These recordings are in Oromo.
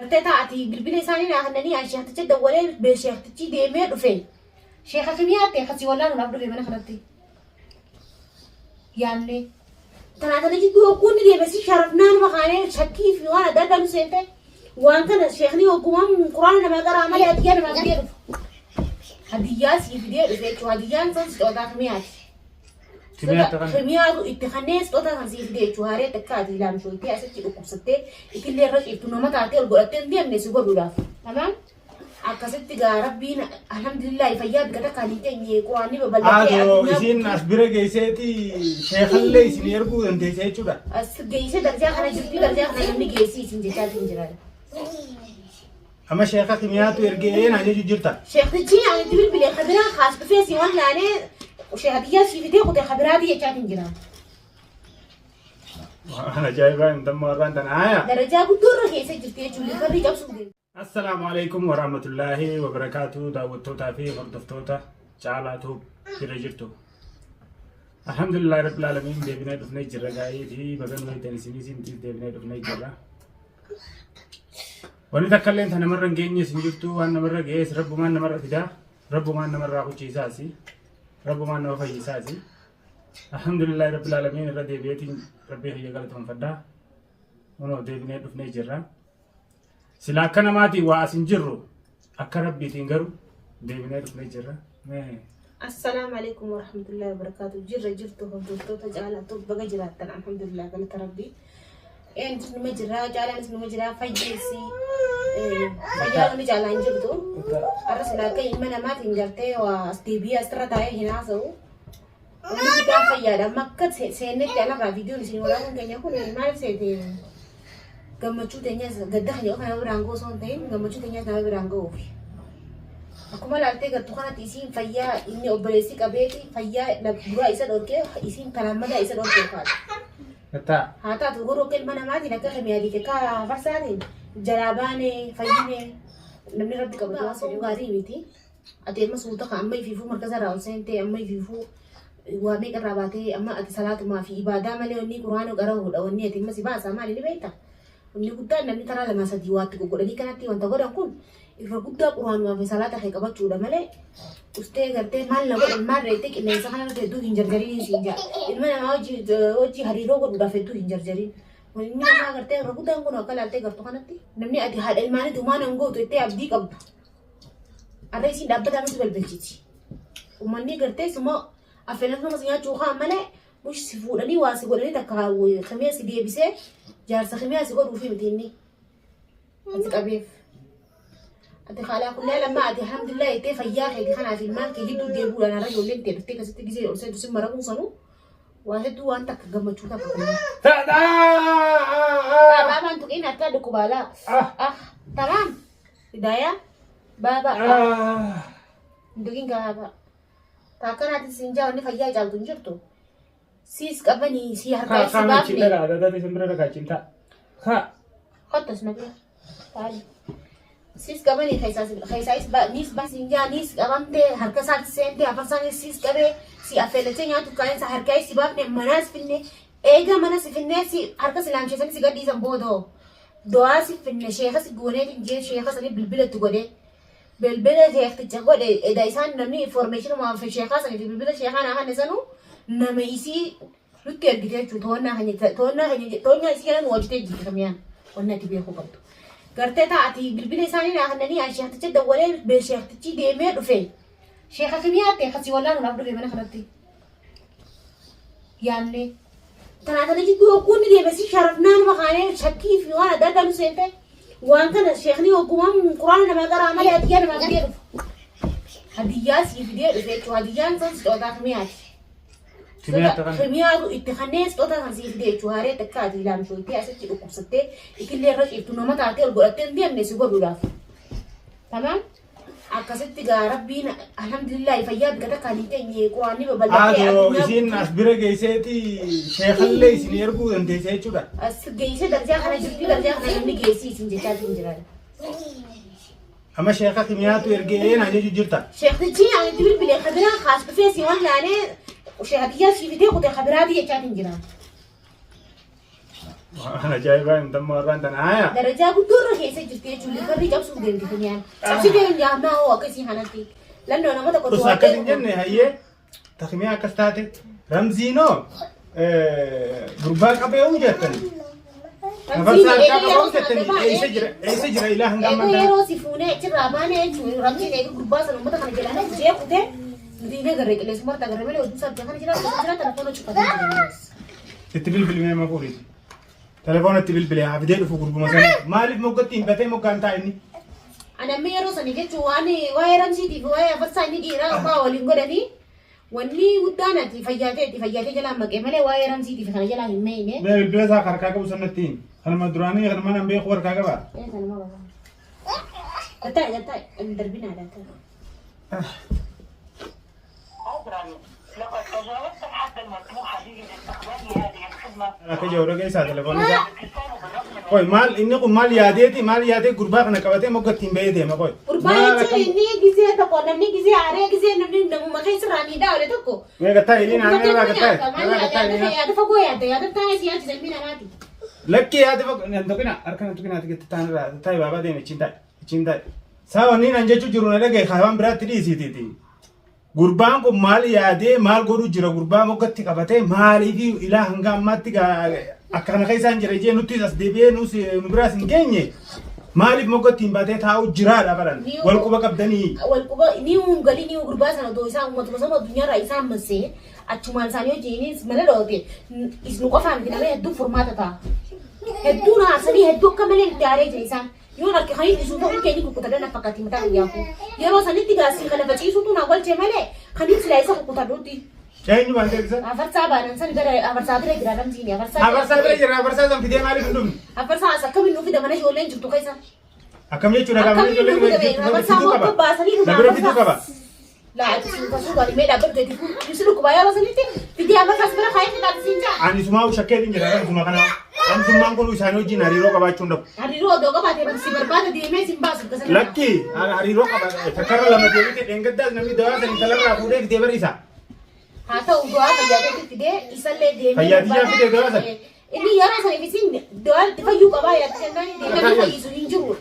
Gartee taa'ati bilbila isaanii naa kennanii an sheekticha dawwalee bee sheektichi deemee dhufe. Sheeka kimiyaa ta'e kasii wallaanuudhaaf dhufe mana kanatti. Yaamnee. Tanaa tana jidduu hogguu inni deeme si sharafnaanuma kaanee shakkii fi waan adda addaa nu seente. Waan kana sheekni hoggumaan quraana namaa qaraa malee hadiyyaa namaa fidee dhufu. Hadiyyaa sii fidee dhufe jechuudha. Hadiyyaan sun sixootaa kimiyaati. Kimiyaatti kan. Kimiyaatu itti kanneen sixootaa kan sii fidee jechuudha. Haree takka ati laamshooytee asitti dhukkubsattee itillee irra ciiftu nama taatee ol godhattee hin deemne si godhuudhaaf. Tamaam? Akkasitti gaa rabbiin alhamdulillah fayyaa bika takkaan hin teenye quraanni babal'atee Haadho addunyaa isiin as bira geesseeti sheekallee isin erguu dandeesse jechuudha. As geessee darjaa kana jirti darjaa kana namni geessii isin jechaa hin jira. Amma sheeka kimiyaatu ergee naan jechuu jirta. Sheektichi ani itti bilbilee kabiraa kaas dhufee si waan laalee sheekatiyyaa sii fidee kutee kabiraatii jechaa hin jira. Waan ajaa'ibaa hin damma warraan tana haaya. Darajaa guddoo irra keessa jirti jechuun likarrii cabsuuf deema. Assalaamu alaikum warahmatullaahi wabarakaatu daawwattootaa fi hordoftoota Caalaa Tuub bira jirtu. Alhamdulillah rabbil aalamiin deebinee dhufnee jirra gaa'ii fi baga nu eegdan isinii siintiif deebinee dhufnee jirra. Wanni takka illee ta namarra hin geenyes hin jirtu waan namarra ga'ees rabbumaan namarra fidaa rabbumaan namarraa kuchiisaasi rabbumaan nama fayyisaasi. Alhamdulillah rabbil aalamiin irra deebi'eetiin rabbii kiyya galatoonfadha. Kunoo deebinee dhufnee jirra. Sila akka namaatiin waa as hin jirru akka rabbiitiin garuu deebinee dhufnee jirra. Mee Assalaamu alaikum warahmatullahi wabarakatuh. Jirra jirtu hordoftoota caalaa baga jiraattan alhamdulillah galata rabbii. Eenyutu numa jira caalaanis numa jira fayyeessi fayyaa namni caalaa hin jirtu. Har'a sila akka ilma namaatiin gartee waa as deebi'ee asirra taa'ee hin haasa'u. Inni guddaan fayyaadha. Amma akka seennetti alarraa viidiyoon isin waraabuun keenya kun maaliif seete gammachuu teenyas gadda keenya qofa nama biraan ga'u osoo hin ta'in gammachuu teenyas nama biraan ga'uufi. Akkuma laaltee gartu kanatti isiin fayyaa inni obboleessi qabeeti fayyaa duraa isa dhorkee isiin kanaan madaa isa dhorkee kaate. Gattaa. Haa taatu garuu akka ilma namaatiin akka kimiyaatiif akka hafarsaatiin jalaa baanee fayyinee namni rabbi qabatu waan sun gaarii miti. Ati amma suuta kan amma ifiifuu markaza irraa ol seentee amma ifiifuu waa meeqa irraa baatee amma ati salaatumaa fi ibaadaa malee wanni quraana qara'uudha wanni ati amma si baasa maali ni beekta. Wanni guddaan namni taraa lamaa sadii waatti goggodhanii kanatti wanta godhan kun irra guddaa quraanumaa fi salaata kee qabachuudha malee ustee gartee maal na godhan maal reettee qilleensa kanarratti hedduu hin jarjariin siin jaa. Ilma namaa hojii hariiroo godhuudhaaf hedduu hin jarjariin. Wanni namaa gartee irra guddaan kun akka laaltee gartu kanatti namni ati haadha ilmaanii tumaan hin gootu jettee abdii qabdu. Arra isiin dhaabbataa nutti balbalchiti. Uummanni gartee suma affeelamtuma si nyaachuu kaan malee mush si fuudhanii waa si godhanii takka kimiya si deebisee jaarsa kimiyaa si godhuufi miti inni. Ati qabeef. Ati haalaa kullaa lammaa ati alhamdulillah jettee fayyaa keeti kanaaf ilmaan kee jidduu deebi'uudhaan har'a ijoolleen tee dhuftee akkasitti gisee ol seentu si maraquun sanuu waa hedduu waan takka gammachuu takka kun. Tadhaa! Baabaan tuqiin akka dhukkubaalaa. Ah! Ah, tamaam. Hidaayaa baaba Ah! dugiin gaaba. Taakkanaatiin siin jaa wanni fayyaa caaltu hin jirtu. Siis qabanii si harkaa Haa si haa baafne. dhagaa dhagaa isin bira dhagaa cintaa. Haa. Kottas na bira. Taali. Siis qabanii keessaas niis siin jaa niis qabamtee harka isaatti seentee afarsaanis siis qabee si affeellachee nyaatu kaa'insa harkaa si baafne manaas finne eega mana si finnee si harka si laamsheessanii si gadhiisan boodoo. Du'aa si finne sheeka si gooneetiin jee sheeka sanii bilbila itti godhee. Bilbila sheekticha godhe eda isaan namni information sheekaa sanii fi bilbila sheekaa naa kanne sanuu nama isii nutti ergite jechuudha. To'annaa keenya to'annaa keenya to'annaa isii kana nu oolchitee jirti kamiyaan wanni ati beekuu qabdu. Gartee taa ati bilbila isaanii naa kannanii an sheekticha dawwalee sheektichi deemee dhufe. Sheeka kimiyaa ta'e kasii wallaanuudhaaf dhufe mana kanatti. Yaamnee. Tanaa tana jidduu hogguu inni deeme si sharafnaanuma kaanee shakkii fi waan adda addaa nu seente. Waan kana sheekni hoggumaan quraana namaa qaraa malee hadiyyaa namaa fidee dhufu. Hadiyyaa sii fidee dhufe jechuudha. Hadiyyaan sun sixootaa kimiyaati. Kimiyaatti kan. Kimiyaatu itti kanneen sixootaa kan sii fidee jechuudha. Haree takka ati laamshooytee asitti dhukkubsattee itillee irra ciiftu nama taatee ol godhattee hin deemne si godhuudhaaf. Tamaam. Akkasitti gaa rabbiin alhamdulillah fayyaa bika takkaan hin teenye quraanni babal'atee Haadho addunyaa isiin as bira geesseeti sheekallee isin erguu dandeesse jechuudha. As geessee darjaa kana jirti darjaa kana namni geessii isin jechaa hin jira. Amma sheeka kimiyaatu ergee naan jechuu jirta. Sheektichi ani itti bilbilee kabiraa kaas dhufee si waan laalee sheekatiyyaa si fidee kutee kabiraatii jechaa hin jira. Waan ajaa'ibaa hin tamma warraan tana haaya. Darajaa guddoo irra keessa jirti jechuun liikarrii cabsuuf deemti duniyaan. Cabsitee hin jaammaa hoo akkasii kanatti. Lannoo nama tokko Osoo akkas hin jenne hayyee takmee akkas taate ramziinoo gurbaa qabee hoo jettani. Afarsaa harkaa qabee hoo jettani eessa jira eessa jira ilaa hanga Eeguu ammaa yeroo si fuunee achirraa baanee jechuun ramziin eeguu gurbaa sana uummata kana jedhanii jee kutee nuti hin agarre qilleensuma harta agarre malee oduu isaa kana jira jira telefoona cufatee jira. Itti bilbilimee ma fuudhiti. Telefoona itti bilbilee haa fidee dhufu gurbuma sana. Maaliif moggatti hin batee moggaan ta'a inni? Ani amma yeroo sani jechuun waan waa'ee ramsiitiif waa'ee afarsaa inni dhiiraa abbaa waliin godhanii wanni guddaan ati fayyaatee itti fayyaatee jalaa maqee malee waa'ee ramsiitiif kana jalaa hin meeyne. Mee bilbila isaa harkaa qabu sanatti himi. Kanuma duraanii kanuma nan beeku harkaa qaba. Ee kanuma qaba. Gattaa'e gattaa'e hin darbinaa gattaa'e. عذرا لقد تجاوزت الحد المسموح به لاستخدام هذه الخدمة. Akka jiru dhageessaa telefoonni isaa. الاتصال بالرقم Qoy maal inni kun maal yaadeeti maal yaadee gurbaa kana qabatee mogga ittiin ba'ee deema qoy. Gurbaa jechuun inni gisee tokko namni gisee aaree gisee namni namuma keessa irraa miidhaa oole tokko. Mee gattaa iliin aannan irraa gattaa irraa gattaa iliin. Yaada fagoo yaadda yaada taa'ee si yaachisa ilmi namaati. Lakkii yaada fagoo nan tuqina harka nan tuqina ati gattaa irraa taa'e baabaa deeme ichiin taa'e ichiin taa'e. Saa wanni nan jechuu jiru na dhagaye waan biraatti dhiisiitiiti. Gurbaan kun maal yaadee maal godhuu jira gurbaa moggatti qabatee maaliif ilaa hanga ammaatti akka kana keessaan jira jee nutti as deebi'ee nus nu biraas hin geenye maaliif moggatti hin baatee taa'u jiraadha baran wal quba qabdanii. Wal quba ni galii ni gurbaa sana otoo isaan uummatuma sama addunyaarraa isaan massee achumaan isaanii wajjinis mala dhoote nu qofaa miti nama hedduun furmaata ta'a. Hedduun haasanii hedduu akka malee itti aaree jira isaan. Yoon harki kan hiddisuu ta'uu keenya kukkutadhan akka fakkaatti mataa biyyaa kun. Yeroo sanitti gaasii kana faciisuutu naa galchee malee kan silaa isa kukkutadhuutti. Eenyu waan ta'eef isa? Afarsaa baanan san gara afarsaa bira jira ramsiini afarsaa. Afarsaa bira jira afarsaa san fidee maaliif hin dhufne? Afarsaa as akkamiin nu fida mana ijoolleen jirtu keessa. Akkam jechuudha gaafa Akkamiin ijoolleen nu fida bira jirtu afarsaa fiduu mokka qaba. baasanii Na bira fiduu qaba. Laa ati siin kasuu gaarii mee dhaabbatu teeti si dhukkubaa yeroo sanitti fidee afarsaa bira kaayee fidhaa siin jaa. Ani sumaa shakkee hin jira suma kana. Ramsummaan kun isaanii wajjin hariiroo qabaachuu hin dhabu. Hariiroo odoo qabaatee si barbaada deemee sin baasu gasa. Lakki hariiroo qaba takkarra lama deebite dheengaddaas namni dawaa san intalarraa fuudhee fidee bariisa. Haa ta'u du'aa fayyaa fidee isallee deemee. Fayyaa tiyyaa fidee du'aa sana. Inni yeroo saniif isin du'aa itti fayyuu qabaa yaadde jennaan deemee fayyisu hin jiru.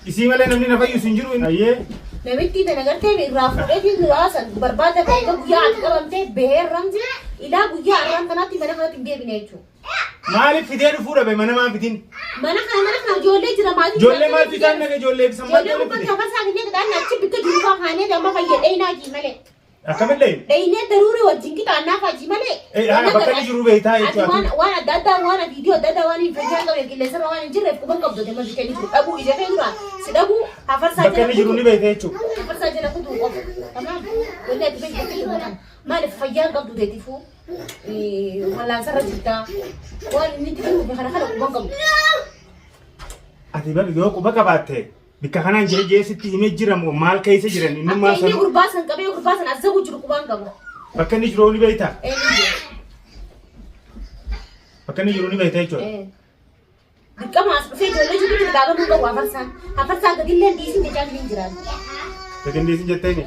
Isii malee namni na fayyisu hin jiru. Ayyee. Namitti tana gartee irraa fuudheetiin du'aa san barbaada ta'e guyyaa ati qabamtee bahee ramzi ilaa guyyaa arraan tanaatti mana kanatti hin deebine jechuudha. Maaliif fidee dhufuu dhabe mana maan fidin? Mana kana mana kana ijoollee jira maatii. Ijoollee maaltu isaan naga ijoollee fi sammaa Ijoollee ijoollee kun fide? bakka afarsaa finnee qixaanna achi bikka jiru faa kaanee damma fayya dhayinaa jii malee. Akkamillee? Dhayinee daruuree wajjin qixaannaa faa jii malee. Eh, haa, bakka inni jiru beektaa Ati jechuudha. waan waan adda addaa waan viidiyoo adda addaa waan hin fayyaa hin qabne qilleensarra waan hin jirreef quban qabdu deema bikka inni jiru dhabuu ija kee dura si dhabuu afarsaa Bakka inni jiru ni beekta jechuudha. Afarsaa jala kutuu qofa. Tamaam. Wanni ati beektu bakka jiru kana. Maaliif fayyaa hin qabdu teetifuu wallaansarra jirta. Waan inni itti jiru kana kana quban qabdu. Ati bar yoo quba qabaatte bikka kanaan jee jee sitti himee jira moo maal keessa jiran inni Akka maal inni san gurbaa san qabee gurbaa san azzabu jiru qubaan qaba. bakka inni jiru ni beekta. Eenyu Bakka inni jiru ni beekta jechuudha. jedhe? Dirqama as dhufee ijoollee jirutti qixaatamuu qabu afarsaan. Afarsaan gadillee hin dhiisin jechaa hin jiraan. Gadi hin dhiisin jetteeni.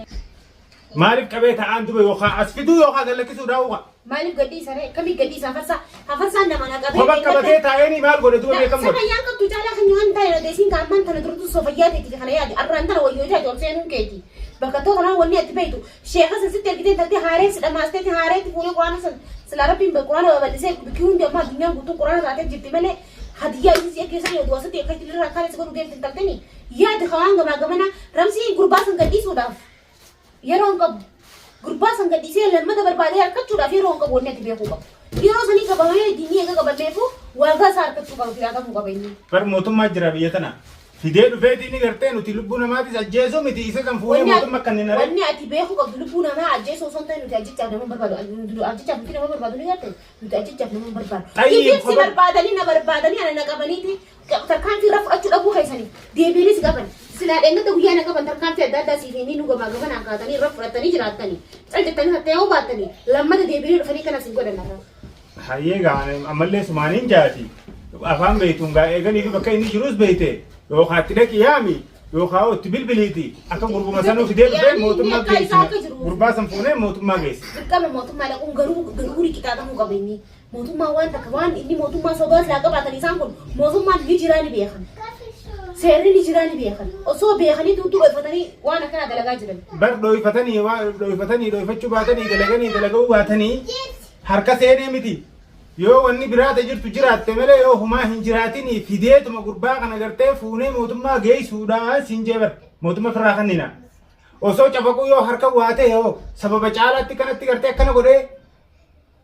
Maaliif qabee ta'aan duba yookaan as fiduu yookaan gad lakkisuu daawuqa. Maaliif gad dhiisa ree? Kamii gad dhiisa afarsaa? Afarsaan nama na qabee. Kopha qabatee taa'eeni maal godhe duba beekam godhe. Fayyaan qabdu caalaa kan waan taa'e odeessiin kan ammaan tana durtu soo fayyaa teeti kana yaadi. Arraan tana wayyoo taate ol seenuun keeti. Bakka too kanaan wanni ati beektu sheeka san sitti ergitee taatee haaree si dhamaasteeti haareetti fuunee quraana san silaa rabbiin quraana babal'isee bikki hundi amma addunyaan guutuun quraana taatee jirti malee hadiyyaa isii si ergee yoo du'a sitti akka itti irraa kaale si godhu deemte hin taltanii yaadi hawaan gamaa gamana ramsii gurbaa san gadhiisuudhaaf yeroo hin qabu. Gurbaa san gadhiisee lammata barbaadee harkachuudhaaf yeroo hin qabu wanni ati beekuu qabu. Yeroo sanii qabamee diinii eega qabameefu waagaa isaa harkachuu qaba filaatamuu qaba inni. Bar mootummaa jira biyya tana. Fidee dhufeetii ni gartee nuti lubbuu namaatis ajjeesuu miti isa kan fuunee mootummaa kan hin Wanni ati beekuu qabdu lubbuu namaa ajjeesuu osoo hin ta'in nuti ajjechaaf nama barbaadu. Ajjechaaf nuti nama barbaadu ni garte nuti ajjechaaf nama barbaadu. Xayyii Ifiif si barbaadanii na barbaadanii ana na qabaniiti tarkaanfii irra fudhachuu dhabuu keessanii deebiinis qaban. Silaa dheengadda guyyaa na qaban tarkaanfii adda addaa siif inni nu gamaa gamanaan kaatanii irra fudhatanii jiraattanii cal jettanii tattee yoo baattanii lammata deebiinii dhufanii kanas hin godhan irra. Hayyee gaa ammallee sumaaniin jaati. Afaan beektuun gaa eeganii fi bakka inni jirus beekte yookaan itti dhaqi yaami yookaan itti bilbiliiti akka gurbuma sanuu fidee dhufee mootummaa Akka isaa geessina. akka jiru. Gurbaa san fuunee mootummaa geessina. Dirqama mootummaa dhaquun garuu garuu qixaatamuu qaba inni. Mootummaan waan takka waan inni mootummaa sodaa silaa qabaatan isaan kun mootummaan ni jiraa ni beekan. Seerri ni jiraa ni beekan. Osoo beekanii tuutuu dhoyfatanii waan akkanaa dalagaa jiran. Bar dhoyfatanii waa dhoyfatanii dhoyfachuu baatanii dalaganii dalaguu baatanii harka seenee miti. Yoo wanni biraa ta jirtu jiraatte malee yoo humaa hin jiraatinii fideetuma gurbaa kana gartee fuunee mootummaa geessuudhaan siin jee bar mootummaa firraa kannina. Osoo cafaquu yoo harka waa ta'e hoo sababa caalaatti kanatti gartee akkana godhee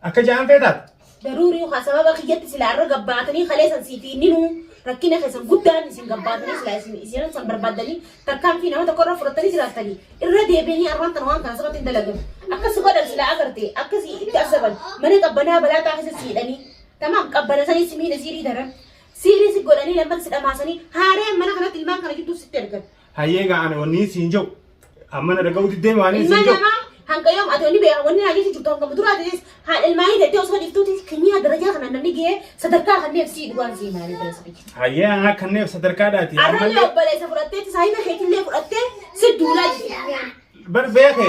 akka ja'an feetaat. Daruurii haa sababa kiyyatti silaa irra gabbaatanii kaleessan sii fi ninuu rakkina keessan guddaan isin gabbaatanii silaa isin isin san barbaaddanii tarkaanfii nama tokko irra fudhatanii jiraattanii irra deebi'anii arraan tan waan kana sirratti hin dalagan. Akkas godhan silaa agarte akkasii itti asaban mana qabbanaa balaa taasisa siidhanii tamaam qabbana sanii si miidha siirii daran siirii si godhanii lammata si dhamaasanii haareen mana kanatti ilmaan kana gidduu sitti ergan. Hayyee gaa ani wanni siin jiru amma na dhaga'uu diddee waan Ilmaan siin jiru. namaa hanga yoom ati wanni beekan wanni naa jechuun jirtu hanga duraa ta'es haadha ilmaanii jettee osoo dhiiftuuti kinyaa darajaa kana namni gahee sadarkaa kanneen sii dhugaan sii maalii ta'e biyya. Hayyee anaa kanneef sadarkaadhaati. Arrallee Ammallee obboleessa fudhattee saayiba keetillee fudhattee si duulaa jirti. bar beeke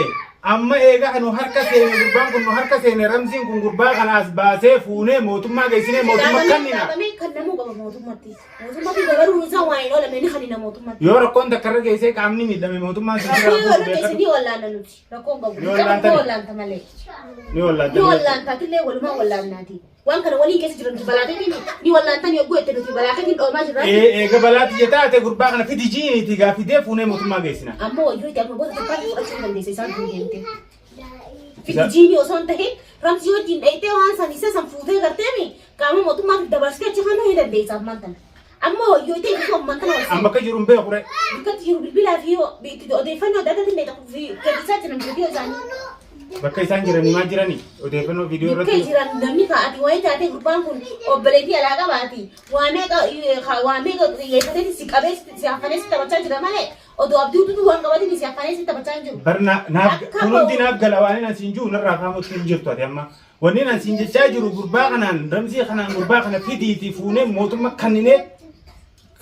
amma eegaa nu harka seene gurbaan kun nu harka seene ramsiin kun gurbaa kana as baasee fuunee mootummaa geessinee mootummaa kannina. Daatamee kan namuu qaba mootummatti. Mootummatti dabaluun isaa waan hin oolamne ni kannina mootummatti. Yoo rakkoon takka irra geessee qaamni miidhame mootummaan si Rakkoo bira yoo buusu irra geesse beekatu. ni wallaanna nuti. Rakkoo hin qabu. Ni Qabu wallaantani. wallaanta malee. Ni Ni wallaantani. wallaantaatillee walumaa wallaannaati. Waan kana waliin keessa jiran nuti balaateetiin ni wallaantani yogguu jette nuti balaateetiin dhoomaa jirra. Ee eega balaati jetaate gurbaa kana fidi jiiniiti gaa fidee fuunee mootummaa geessina. Amma wayyoo itti amma booda tarkaanfii fudhachuu hin dandeesse isaan tun deemte. Fidjiinii osoo hin tahin ramsii wajjin dhayitee waan san isa san fuutee garteemi qaama mootummaatiif dabarsitee achi kanuu hin dandeessa ammaan tana. Amma wayyoo itti eegisu ammaan tana wal Amma akka jiru hin beeku re. Bikkatti jiru bilbilaa fi itti odeeffannoo adda addaatiin dheeta gadisaa jiran viidiyoo isaanii. Bakka isaan jiranii maal jiranii odeeffannoo viidiyoo Bikkee irratti. jiran namni kaa'ati wayii taatee gurbaan kun obboleettii alaa qabaati. Waa meeqa waa meeqa xiyyeeffatee si qabee si affanee si taphachaa jira malee odoo abdii ututu waan qabatin si affanee si taphachaa hin jiru. Bar naaf Akka kun hundi naaf gala waan inni asiin jiru narraa faamutti hin jirtu ati amma. Wanni inni asiin jechaa jiru gurbaa kanaan ramsii kanaan gurbaa kana fidiiti fuunee mootummaa kanninee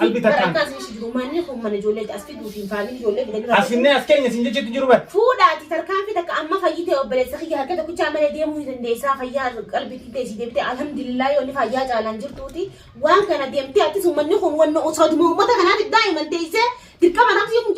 qalbii takkaan. Akka asii jiru manni kun mana ijoollee as fiduu fi faamilii ijoollee fidanii Asinnee as keenya siin jechuutti jiru bar. Fuudhaati tarkaanfii takka amma fayyitee obboleessa kiyya harka tokkichaa malee deemuu ni dandeessaa fayyaa qalbiitti teessii deebitee alhamdulillah yoo inni fayyaa caalaan jirtuuti waan kana deemtee atis uummanni kun wanna osoo uummata kanaatiif daa'iman teessee dirqama namsi kun